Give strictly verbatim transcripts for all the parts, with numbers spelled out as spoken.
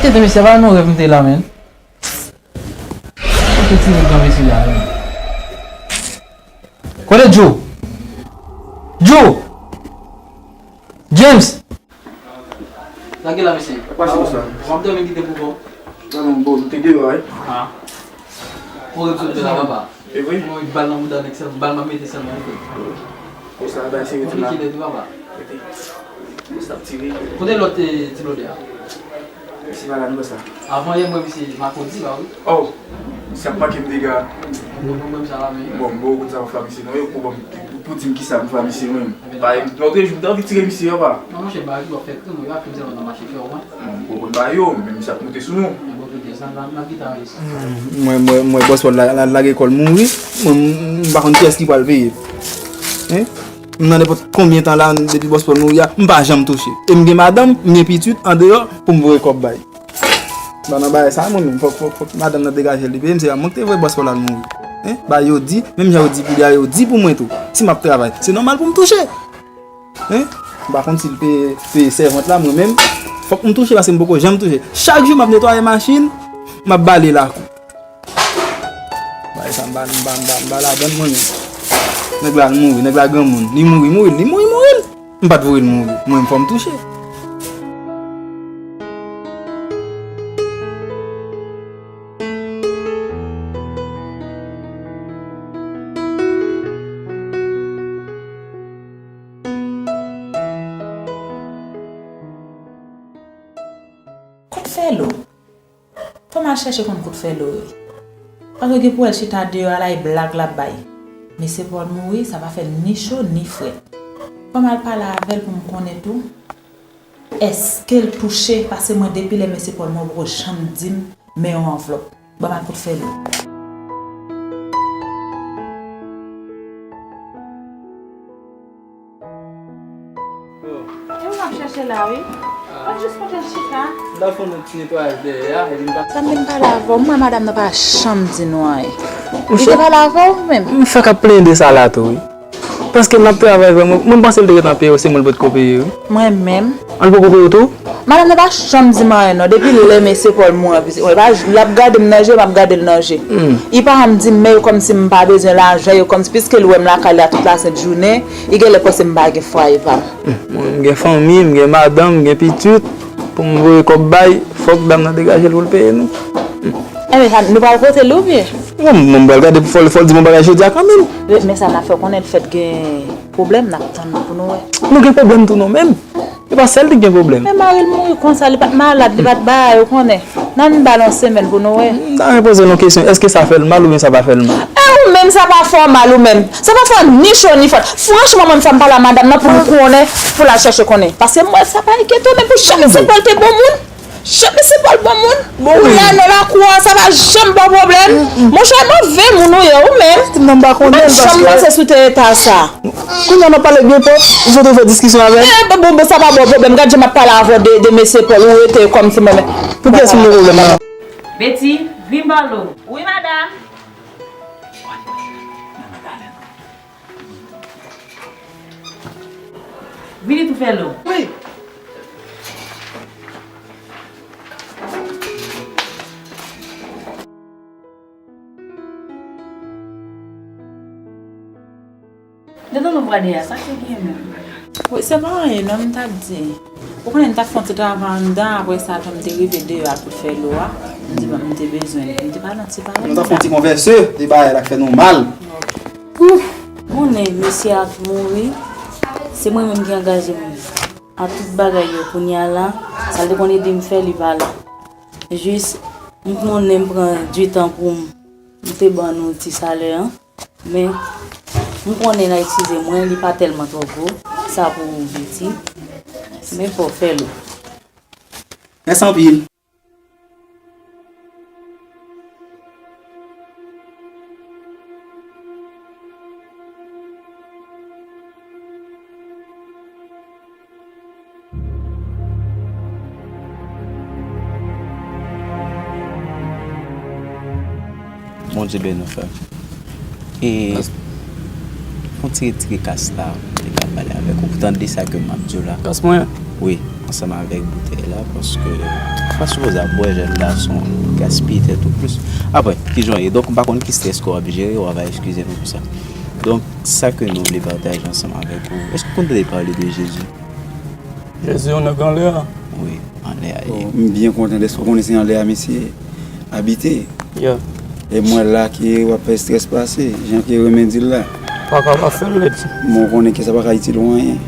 Tete mesye, pa nan rèv m te la, menn. Kote ti nèg nan mesye la, menn? Kote Joe? Joe! James! Sa gen la, mesye? Pase konsa. W ap dòmi kite pou kò? Non, non, bon, m te deyò, wi. Ah. Ou rete sou la, papa? E vre? Mwen bal nan mouda nèg sèlman, bal m ap mete sèlman, wi. Konsa, bay serye tou la. Konpike tou, papa. Rete. Konsa, ap tire. Kote lòt, eh, ti blòdè a? Misye pa la, non, sa. Avan yè, mwen, misye makodi la, wi. Oh! Misye ap manke m dega. Bon, bon, bon, sa la, men. Bon, bon, konn sa m fè misye, non, yo, pou, pou, pou di m kisa m fè misye, menm. Pa, lòt jou, m te anvi tire misye, papa. Non, monchè, bagay ki w ap fè, kri mwen, yo ap fin sèlman nan mache fè, ou wè. Bon, bon, ba yo, men misye ap moute sou nou. Bon, tout sa, nan, nan gita, wi. Mwen, mwen, mwen, bòs Pòl la, la, lage kò l mouri. Mwen, m, m pa konn kiyès ki pral peye. Hein? M nan nenpòt konbyen tan la, depi bòs Pòl mouri a, m pa janm touche. E m gen madanm, m gen pitit andeyò pou m voye kòb bay. M pa nan bagay sa, mwen menm. Fòk, fòk, fòk madanm nan degaje l, li peye m, se pa mwen ki te voye bòs Pòl al mouri. Hein? Ba yo di, menm jan yo di pou li a, yo di pou mwen tou. Si m ap travay, se nòmal pou m touche. Hein? M pa konn si l peye, peye sèvant la, mwen menm. Fòk m touche, paske m poko janm touche. Chak jou m ap netwaye machin, m ap bale lakou. Bagay sa m pa, m pa, m pa, m pa ladann mwen menm. Nèg la mouri, nèg la granmoun. Li mouri, mouri, li mouri, mouri. M pa t voye l mouri. Mwen, fò m touche. Kout fè lo. Fò m al chèche konn kout fè lo ye. Paske gen pou wè l chita deyò a la, e blag l ap bay. Mesye Pòl mouri, sa pa fè l ni cho ni frèt. Fò m al pale avè l pou m konnen tou. Èske l touche? Paske mwen, depi lè mesye Pòl mouri, poko janm di m men yon anvlòp. Ban m al kout fè lo. E ou m ap chèche la, wi. Mwen jis kote l chita. M ta fè yon ti netwayaj dèyè a, epi m ta... Sa m vin pale avè w, m wè madanm nan pa janm di nou anyen. Li te pale avè w menm? M fèk ap plenyen de sa la tou, wi. Paske m ap travay vre, mwen, mwen panse l te gentan peye w, se mwen l potko peye, wi. Mwen menm. An l poko peye w tou? Madanm nan pa janm di m anyen non, depi lè mesye Pòl mouri an piti, mwen pa, l ap gade m nan je, m ap gade l nan je. Li pa janm di m men yo kòmsi m pa bezwen lajan, yo kòmsi, piske l wè m lakay li a tout lasent jounen, li genlè panse m pa gen fwaye pa m. Mwen, m gen fanmi, m gen madanm, m gen pitit, pou m voye kòb bay, fòk dam nan degaje l pou l peye nou. Enben, sa, nou pral kote l oubyen? Mwen, mwen, m pral gade pou fò l, fò l di m yon bagay jodi a kanmenm. Men sa n ap fè konnen l fèt gen pwoblèm, n ap tann pou nou wè. Nou gen pwoblèm tou nou menm. E pa sèl li gen pwoblèm. Men mari l mouri konsa, li pa t malad, li pa t bagay, ou konnen. N ann ba l yon semèn pou nou wè. M ta renmen poze l yon kesyon, èske sa fè l mal oubyen sa pa fè l mal? E ou menm, sa pa fè w mal ou menm. Sa pa fè w ni cho ni frèt. Franchman, mwen, m fè m pale a madanm nan pou m konnen, pou l al chèche konnen. Paske mwen, sa pa enkyete w, men pou jan mesye Pòl te bon moun. Jan mesye Pòl bon moun. Bon, wi. Ou la nan lakou a, sa pa janm ba w pwoblèm. Monchè, move moun ou ye, ou menm. M pa janm panse si w te eta sa. Kounye a n ap pale byen pòp, ou sot ouvè diskisyon avè m. Eh, bon, bon, bon, sa pa bon pwoblèm. Gad jan m ap pale avè w de, de mesye Pòl, ou rete kòmsi mwen menm. Pou kiyès ou gen pwoblèm nan? Betty, vin pale w. Wi, madanm. Vini tou fè lo. Wi. Dedan nou vwa deyò, sa k te gen menm? Wi, se pa anyen non, m t ap di. Ou konnen m t ap fè yon ti travay anndan, apre sa tou m te rive deyò al pou fè lo a. M di bon, m te bezwen li. M te pale yon ti pale. Nou t ap fè yon ti konvèse de bagay la k fè nou mal. Ou konnen mesye a t mouri, se mwen menm ki angaje m a tout bagay yo kounye a la, sa l te konn ede m fè li pa la. Jis, m konnen m pran ditan pou m, m te ban nou ti salè an, men m konnen n a eskize mwen, li pa tèlman twò gwo, sa pou ou Betty, men fò w fè l. Mèsi anpil. Bondye beni w, frè m. E, fon ti retire kas la, m te ka pale avèk ou, pou tande sa ke m ap di w la. Kas mwen? Wi. Ansanm avèk boutèy la, paske ou pa sipoze ap bwè, jèn gason, gaspiye tèt ou plis. Apre, kijan w ye? Donk, m pa konn ki strès ke w ap jere, w ava eskize m pou sa. Donk, sa ke nou vle pataje ansanm avèk ou, èske w konn tande pale de Jezi? Jezi, yon nèg anlè a? Wi, anlè a, ye. M byen kontan dèske w konnen se anlè a misye abite. Yeah. E m wè la ke w ap fè strès pase, jan ke renmen di l la. Pa ka pa fè l, lè di. Men w konnen ke sa pa ka itil ou anyen.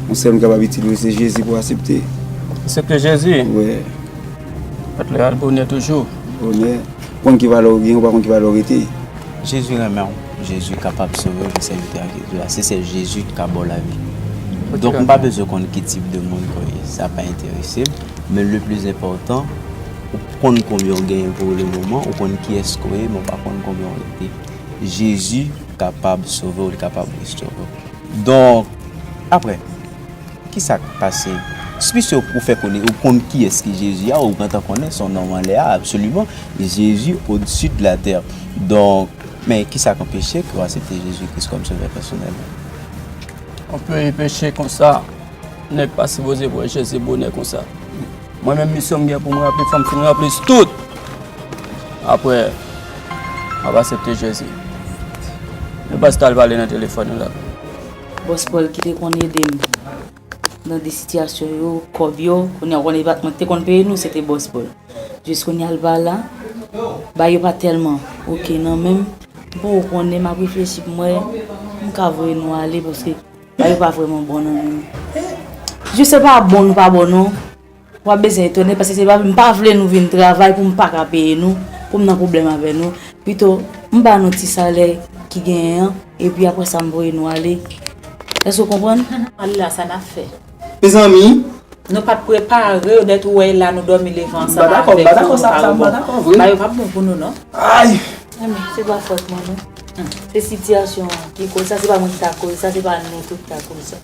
Yon sèl moun kapab itil ou, se Jezi pou w aksepte. Aksepte Jezi? Wi. Mèt lè al bonè toujou. Bonè. Ou konn ki valè w gen, ou pa konn ki valè w rete. Jezi renmen w. Jezi kapab sove w, se sèvitè a Jezi a. Se sèl Jezi ki ka ba w lavi. Ok, dakò. Donk, m pa bezwen konn ki tip de moun ke w ye. Sa pa enterese m. Men le plis enpòtan, ou konn konbyen w genyen pou le moman, ou konn kiyès ke w ye, men w pa konn konbyen w rete. Jezi kapab sove w, li kapab restore w. Donk, apre, kisa k pase? Piske ou fè konnen, ou konn kiyès ki Jezi a, ou gentan konnen se yon nonm anlè a, absoliman. Jezi au-dessus de la terre. Donk, men kisa k anpeche ke w aksepte Jezi Kris kòm sovè pèsonèl ou? On peye peche konsa. Nèg pa sipoze pran Jezi bonè konsa. Mwen menm misyon m gen pou m ranpli, fò m fin ranpli tout. Apre, m ap aksepte Jezi. Men baz t al pale nan telefòn la. Bòs Pòl ki te konn ede m nan de sitiyasyon yo, kòb yo, kounye a w konnen e pa t mwen ki te konn peye nou, se te Bòs Pòl. Jis kounye a l pa la, bagay yo pa tèlman oke nan men m. Bon, ou konnen m ap reflechi pou m wè m ka voye nou ale paske bagay yo pa vrèman bon nan men m. Jis se pa bon nou pa bon non. W ap bezwen etone paske se pa, m pa vle nou vin travay pou m pa ka peye nou, pou m nan pwoblèm avè nou. Pito, m ba nou ti salè ki genyen an, epi apre sa m voye nou ale. Èske w konprann? Ale la, sa n ap fè? Mezanmi, nou pa t prepare yo, nèt ou wè la, nou dòmi leve ansanm avèk yo, nou pa dakò, sa, sa, m pa dakò vre. Bagay yo p ap bon pou nou, non. Ay! Enben, se pa fòt mwen, non. Se sitiyasyon an ki koz sa, se pa mwen ki ta koz sa, se pa nou tout ki ta koz sa.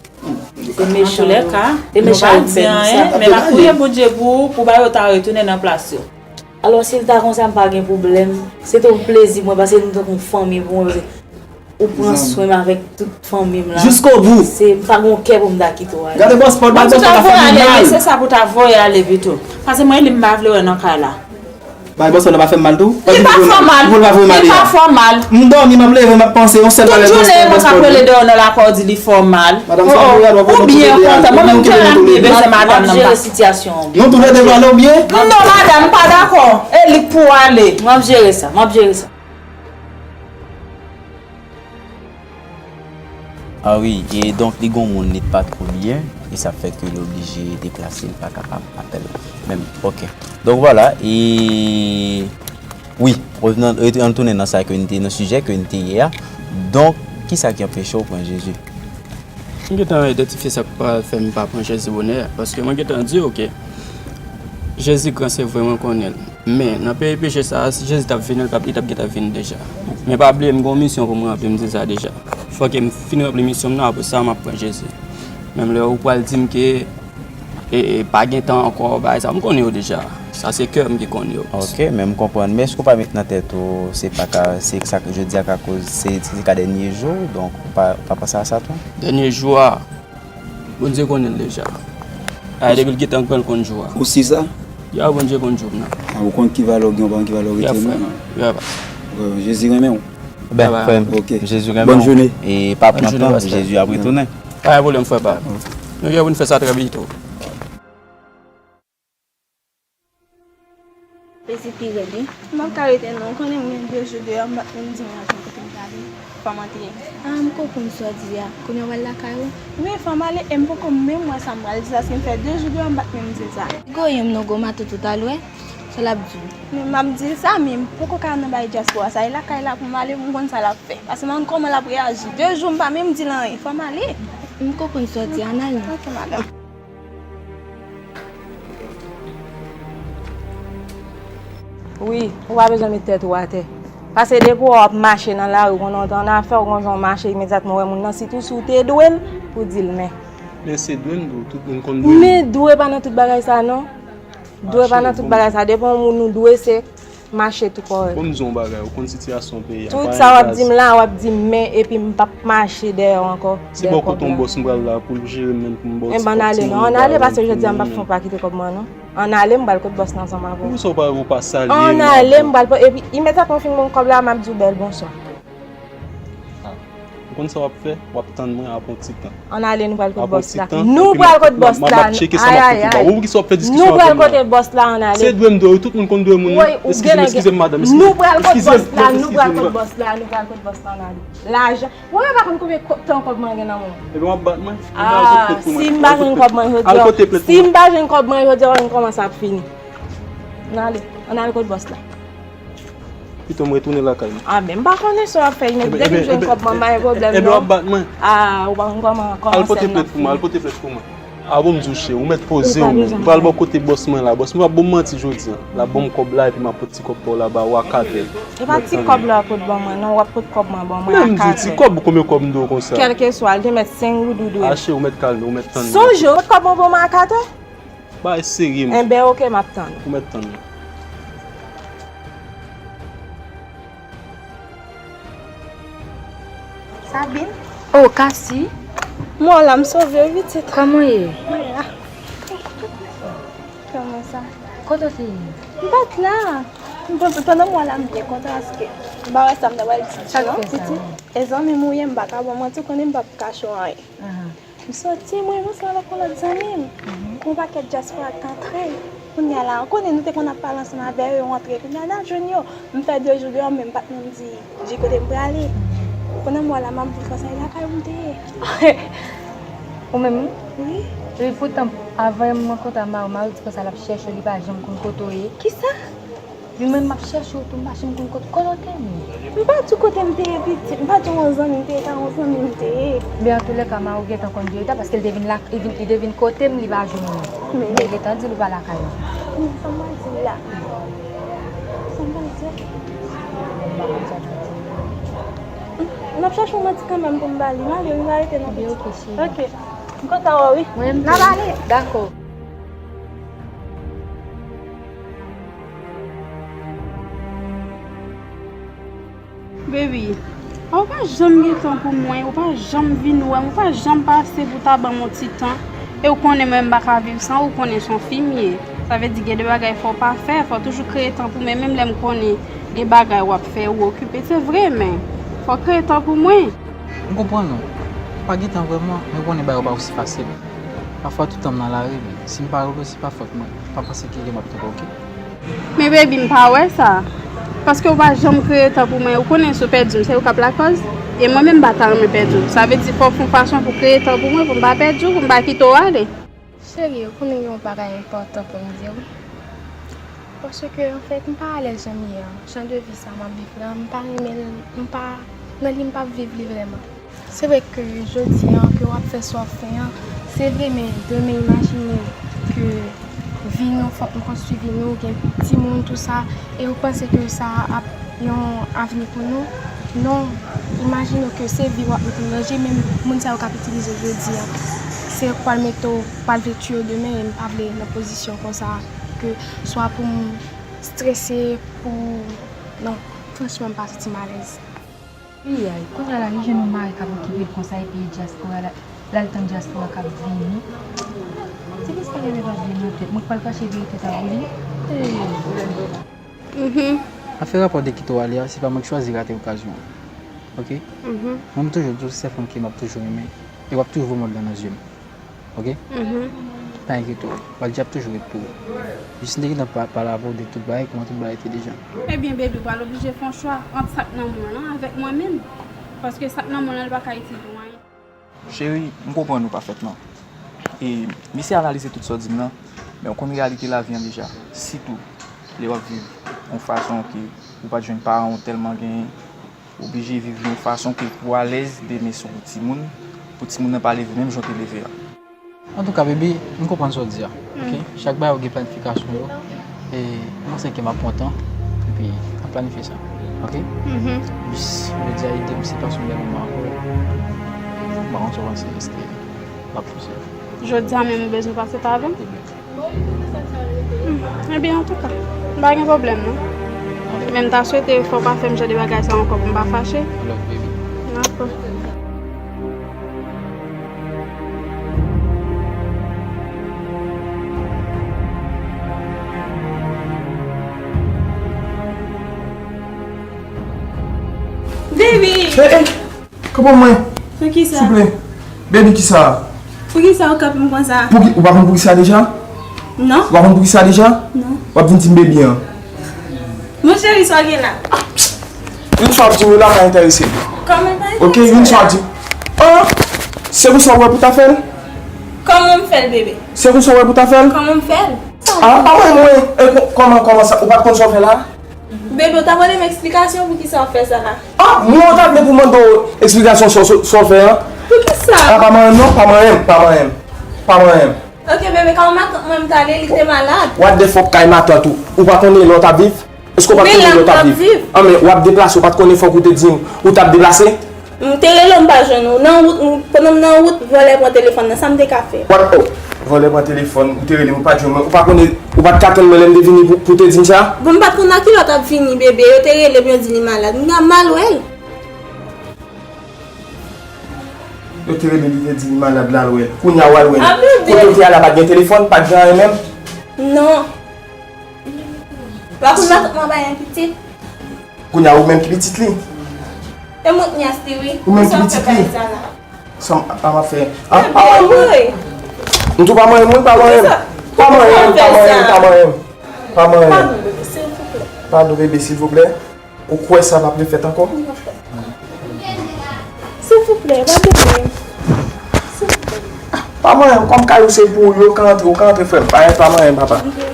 Se mechan yo. Antoulèka, nou pa di anyen, men m ap priye Bondye pou, pou bagay yo ta retounen nan plas yo. Alò, si l ta konsa, m pa gen pwoblèm. Se te yon plezi pou mwen, paske nou tankou yon fanmi pou mwen, paske ou pran swen m avèk tout fanmi m la. Jusqu'au bout. Se, m pa gen yon kè pou m ta kite w ale. Gade bòs pa, bòs pa ka fè m mal. Se sa pou ta voye ale pito. Paske mwen, li m pa vle wè nan kay la. Bay bòs pa pa fè m mal tou. Li pa fè w mal. Li pa fè w mal. M dòmi, m ap leve, m ap panse, yon sèl bagay, bòs pa, bòs pa. Tout jounen, mwen k ap rele deyò nan lakay, ou di li fè w mal. Madanm, sa ou byen kontan. Mwen menm, m te la, m byen bezwen madanm nan. M ap jere sitiyasyon an. Nou tou lè de pale w byen? Non, madanm, m pa dakò. E li k pou ale. M ap jere sa, m ap jere sa. Ah wi, e donk li gon moun li t pa twò byen, e sa fè ke l oblije deplase, li pa kapab apèl menm. Ok. Donk vwala, e wi, revnan, ret-, ann tounen nan sa ke n te, nan sijè ke n te ye a. Donk, kisa ki anpeche w pran Jezi? M gentan idantifye sa k pral fè m pa pran Jezi bonè a, paske mwen gentan di w ke Jezi gran, se vre, mwen konnen l. Men, nan peyi peche sa a, si Jezi t ap vini, li t ap, li t ap gentan vini deja. Men pa bliye, m gen yon misyon pou m ranpli, m di sa deja. Fò ke m fin ranpli misyon m nan, apre sa, m ap pran Jezi. Menm lè ou pral di m ke, e, e, pa gen tan ankò, bagay sa, m konnen yo deja. Sa se kè m ki konn yo. Ok, men m konprann. Men èske w pa met nan tèt ou, se pa ka, se sa ke jodi a ka koz, se, se ka dènye jou, donk ou pa, ou pa panse a sa tou? Dènye jou a, Bondye konnen l deja. A, depi l gentan gran, l konn jou a. Ou si sa? Ya, Bondye konn jou m nan. A, ou konn ki valè w gen, ou pa konn ki valè w rete menm. Ya, frè m. Ya, pa. Jezi renmen w. Ben, frè m, Jezi renmen w. Bòn jounen. E pa pran tan, Jezi ap retounen. Pa gen pwoblèm, frè pa m. Nou gen pou n fè sa trè bito. Pesi pi rèd, wi. M p ap ka rete non, ou konnen m gen de jou deyò, m pa t menm di mwen ankò kote m prale. Fò m antre. A, m konprann sa w di a. Kounye a w al lakay ou? Wi, fò m ale, e m poko menm wè sa m pral di, paske m fè de jou deyò, m pa t menm di l sa. Goyim non, gwo mato tout al wè, sa l ap di w. Men m ap di l sa, men m poko ka nan bay dyaspora sa, e lakay la pou m ale pou m konn sa l ap fè. Paske m pa konn kòman l ap reyaji. De jou m pa menm di l anyen, fò m ale. M konprann sa w di a, ann ale. Ok, madanm. Wi, ou pa bezwen met tèt ou atè. Paske depi w ap mache nan lari, ou konn yon tan nan afè, ou konn jan w mache, imedyatman w wè moun nan, sitou si w te dwe l, pou w di l men. Men se dwe n dwe w, tout moun konn dwe n. Men dwe pa nan tout bagay sa non. Dwe pa nan tout bagay sa. Depi yon moun ou dwe, se Mache tou kòrèk. Bon, m di yon bagay, ou konn sitiyasyon peyi a. Tout sa w ap di m la, w ap di m men, epi m p ap mache dèyè w ankò. Se bò kote yon bòs m pral la pou l jere m menm pou m ba w ti kòb. Enben, ann ale non, ann ale, paske jodi a m p ap fè yon pa kite kòb mwen non. Ann ale, m pral kot bòs la ansanm avè w. Poukisa w pa, ou pa salye m? Ann ale, m pral, epi imedyatman w fin ban m kòb la, m ap di w bèl bonswa. Ou konn sa w ap fè? W ap tann mwen apre yon ti tan. Ann ale, nou pral kot bòs la. Nou pral kot bòs la. Ayayay. Nou pral kote bòs la, ann ale. Se dwe m dwe ou, tout moun konn dwe moun. Eskize m, madanm, eskize m. Nou pral kot bòs la, nou pral kot bòs la, nou pral kot bòs la, ann ale. Lajan. Ou pa konn konbyen tan kòb mwen gen nan men w. Ebyen, w ap bat mwen? Ah, si m pa jwenn kòb mwen jodi a, si m pa jwenn kòb mwen jodi a, w ap kòmanse ap fini. Ann ale, ann ale kot bòs la. Pito m retounen lakay mwen. A men m pa konnen sa w ap fè, men dèke m jwenn kòb mwen, m pa gen pwoblèm non. Ebyen w ap bat mwen. A, ou pa konn kòman, kòman sèn nan ap fini. Al pote plent pou mwen, al pote plent pou mwen. A bon, m di w cheri, ou mèt poze w menm. M pral bò kote bòs mwen la. Bòs mwen p ap ban m manti jodi a. L ap ban m kòb la epi m ap pot ti kòb pa w la ba ou a katè. E pa ti kòb la w ap pot ban mwen non, w ap pot kòb mwen ban mwen a katè. Men m di w ti kòb, konbyen kòb m dwe w konsa? Kèlkeswa, l te mèt senk goud ou dwe. A cheri, ou mèt kalme, ou mèt tann mwen. Sonje w pot kòb mwen ban mwen a katè? Bagay serye m. Enben oke, m ap tann ou. Ou mèt tann mwen. Sabine. Oh, Cassie. Mwen la, m sove w pitit. Kòman w ye? Mwen la. Kòman sa? Kote w te ye? M pa t la. M panse pandan mwen la m byen kontan paske m pa wè sa m ta pral di non pitit. E zanmi m ou ye, m pa ka, bon, mwen tou konnen m p ap kache w anyen. M soti, mwen ranse avèk yon lòt zanmi m. Gon pakèt dyaspora k t antre. Kounye a la, ou konnen nou te konn ap pale ansanm avè yo, yo antre. Kounye a n al jwenn yo. M fè de jou deyò, men m pa t menm di, di kote m prale. Kounye a m wè la, m ap viv ansanm, e lakay ou m te ye. Ou menm? Wi. Wi, poutan, avan m rankontre a mari w, mari w di konsa l ap chèche w, li pa janm konn kote w ye. Kisa? Li menm m ap chèche w tou, m pa janm konn kote, kote w te ye? M pa di w kote m te ye pitit, m pa di w yon zanmi m te ye, e pa yon zanmi m te ye. Men antoulèka, mari w gentan konn verite a, paske li te vin la, li vin, li te vin kote m, li pa jwenn mwen. Men li gentan di l ou pa lakay la. Men sa m pral di l la? Sa m pral di l? M ap chache yon manti kanmenm pou m ba li. M ale wi, m pa rete non pitit. Ebyen oke, cheri. Oke. M kontan wè w wi. N ap ale. Dakò. Baby, a ou pa janm gen tan pou mwen, ou pa janm vin wè m, ou pa janm pase pou ta ban m yon ti tan. E ou konnen mwen m pa ka viv san ou, ou konnen se yon fi m ye. Sa vle di gen de bagay fò w pa fè, fò w toujou kreye tan pou mwen, menm lè m konnen gen bagay w ap fè, ou okipe, se vre, men fò w kreye tan pou mwen. M konprann ou. Ou pa gen tan vrèman, men ou konnen bagay yo pa osi fasil. Pafwa tout tan m nan lari, men si m pa rele w, se pa fòt mwen. Pa panse ke gen m ap twonpe w, oke? Men baby, m pa wè sa. Paske ou pa janm kreye tan pou mwen. Ou konnen si w pèdi m, se ou k ap lakòz. E mwen menm, m pa ta renmen pèdi w. Sa vle di fò w fè yon fason pou w kreye tan pou mwen, pou m pa pèdi w, pou m pa kite w ale. Cheri, ou konnen gen yon bagay enpòtan pou m di w. Paske, anfèt, m pa alèz jan m ye a. Jan de vi sa m ap viv la, m pa renmen l, m pa, nan li m p ap viv li vrèman. Se vre ke jodi a ke w ap fè sa w ap fè a, se vre, men demen, imajine ke vi nou, fòk nou konstwi vi nou, gen timoun, tou sa, e ou panse ke sa ap yon avni pou nou? Non, imajine ke se vi w ap mete an danje, menm moun sa yo k ap itilize w jodi a, se yo k pral mete w, pral vle tiye w demen, e m pa vle nan pozisyon konsa, ke swa pou m strese, pou, non, franchman, m pa santi m alèz. Piyay, kounye a la li jwenn yon mari k ap okipe l konsa epi e dyaspora l al tann dyaspora k ap vini. Ti pis pa gen bagay byen nan tèt, mwen k pral kache verite sa pou li. Afè rapò de kite w ale a, se pa mwen k chwazi rate okazyon an. Oke? Mwen m toujou di w se sèl fanm ke m ap toujou renmen e w ap toujou voye mòd lan nan zye m. Oke? Pa enkyete w. Bondye ap toujou ret pou ou. Jis m te gentan pa- pale avè w de tout bagay, kòman tout bagay te deja. Ebyen, baby, ou pral oblije fè yon chwa ant sa k nan men w lan avèk mwen menm. Paske sa k nan men w lan, li pa ka itil ou anyen. Cheri, m konprann ou pafètman. E m eseye analize tout sa w di m lan, men w konn reyalite lavi an deja. Sitou lè w ap viv yon fason ke ou pa t jwenn paran w tèlman genyen. Ou oblije viv yon fason ke pou w alèz demen si w gen timoun, pou timoun nan pa leve menm jan w te leve a. Antouka, baby, m konprann sa w di a, oke? Chak bagay yo gen planifikasyon yo, e m panse ke m ap pran tan, epi n ap planifye sa, oke? Jis, jodi a, ide m se pase yon bèl moman avè w. M pa konn sa w panse, èske n ap fè sa? Jodi a menm ou bezwen pase pa avè m? Ebyen, antouka, m pa gen pwoblèm non. Men m ta swete fò w pa fè m jan de bagay sa ankò pou m pa fache. I love you, baby. Dakò. Baby! Hey, hey! Kòman mwen? Poukisa? Souple. Baby, kisa? Poukisa w kanpe m konsa? Pouki, ou pa konn poukisa deja? Non. Ou pa konn poukisa deja? Non. W ap vin di m baby an. Mon cheri, sa w gen la? Youn sa w ap di m yo la pa enterese m. Kòman pa enterese w? Ok, youn sa w ap di m. Ah! Se konsa w wè pou ta fè l? Kòman m fè l, bebe? Se konsa w wè pou ta fè l? Kòman m fè l? Ah, pa mwen, mwen. E kò-, kòman, kòman sa? Ou pa t konn sa w fè la? Bebe, ou ta mande m eksplikasyon pou ki sa w fè sa la? Ah, mwen ou ta vle pou mande w eksplikasyon sa w, sa w fè an? Pou ki sa? Ah, pa manyen m non, pa manyen m, pa manyen m. Pa manyen m. Ok, bebe, kay matant mwen m t ale, li te malad. What the fuck kay matant ou? Ou pa konnen lè w t ap viv? Èske w pa t konnen lè w t ap viv? An men w ap deplase, ou pa t konnen fòk ou te di m ou t ap deplase? M te rele w, m pa jwenn ou. Nan wout, m, pandan m nan wout, vòlè pran telefòn nan. Sa m te ka fè? What? Oh, vòlè pran telefòn, ou te rele m, ou pa t jwenn mwen. Ou pa konnen, ou pa t ka tann mwen lè m te vini pou, pou te di m sa? Bon, m pa t konn nan kilòt w ap vini, bebe. Yo te rele m, yo di li malad. M gen mal wè l. Yo te rele, li te di li malad, l al wè l. Kounye a w al wè l. Ah, bebe. Kote w te al la, pa t gen telefòn, pa t gen anyen menm? Non. Ou pa konn matant mwen bay yon pitit? Kounye a ou menm ki pitit li? E mwen k nyès li, wi. Ou menm ki pitit li? Sa m ap fè? Ah, pa manyen m wi. M tou pa manyen m wi, pa manyen m. Pa manyen m, pa manyen m, pa manyen m. Pa manyen m. Padon, bebe, silvouplè. Padon, bebe, silvouplè. Ou kwè sa p ap refèt ankò? Silvouplè, padone m. Silvouplè. Pa manyen m, kòm kay ou se pou ou, ou ka antre, ou ka antre, frè m. Pa, pa manyen m, papa. Ok.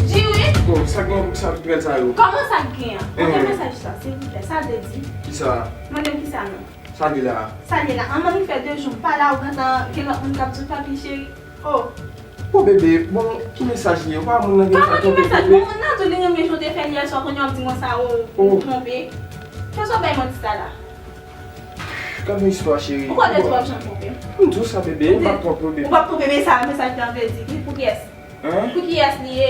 Jiwi! Oh, sa gen pou sa rèl sa yo? Kòman sa gen an? Mande mesaj sa, silvouplè. Sa l te di? Kisa? Mande m kisa non. Sa l ye la? Sa l ye la? An, manmi fè de jou m pa la, ou gentan gen lòt moun k ap di w papi cheri. Oh. Bon, bebe, bon, ki mesaj li ye? Ou pa moun nan gen fè twonpe, bebe. Kòman ki mesaj? Bon, moun nan tou li renmen jan w te fè l yè swa, kounye a w ap di mwen sa, oh, ou twonpe. Kisa w bay manti sa la? Gade yon istwa, cheri. Ou konnen tou w ap janm twonpe m. M di w sa, bebe, m p ap twonpe w, bebe. Ou p ap twonpe m, men sa mesaj la vle di. Li pou kiyès? Hein? Pou kiyès li ye?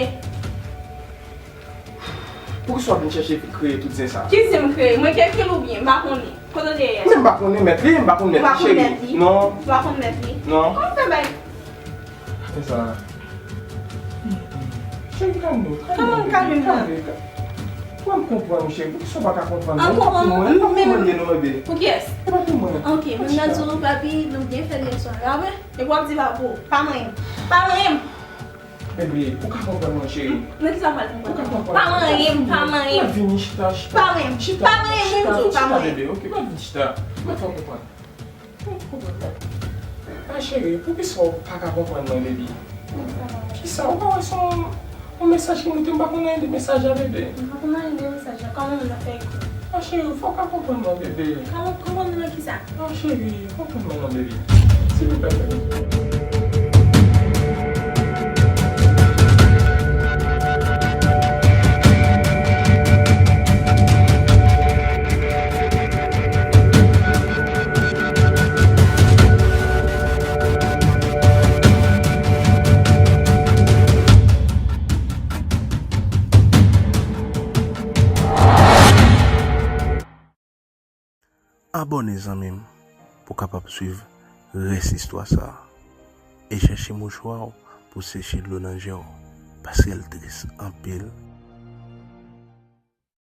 Poukisa w ap vin chèche kreye tout zen sa? Ki zen m kreye? Mwen k ekri l oubyen? M pa konnen. Kote w te ye a? Men m pa konnen mèt li, m pa konn mèt li, cheri. Ou pa konn mèt li? Non. Ou pa konn mèt li? Non. Kòman w fè bay? Atè sa. Cheri, kalme w, kalme w, bebe, kalme w. Mwen m konprann ou, cheri. Poukisa w pa ka konprann mwen? Ankò, mwen, mwen, mwen, mwen, mwen, pou kiyès? E pa pou mwen. Ok, mwen nan di w, papi, nou byen fè l yè swa, pa vre? Epi w ap di pa pou ou. Pa manyen m. Pa manyen m. Bebe, ou ka konprann mwen, cheri. Nan kisa m pral konprann? Ou ka konprann. Pa manyen m, pa manyen m. Mwen vini chita, chita. Pa manyen m. Chita, pa manyen m, chita, chita, bebe, ok? Mwen vini chita. Mwen fè w konprann. Mwen konprann. Ah, cheri, poukisa w pa ka konprann mwen, bebe? Kisa? Ou pa wè se yon, yon mesaj ki moute, m pa konn anyen de mesaj la, bebe. M pa konn anyen de mesaj la. Kòman moun nan fè ekri? Ah, cheri, fò w ka konprann mwen, bebe. Kòman, konprann mwen kisa? Ah, cheri, konprann mwen non, bebe. Silvouplè, bebe. Abòne, zanmi m, pou w kapab swiv rès istwa sa a. E chèche mouchwa w pou w seche dlo nan je w, paske l tris anpil.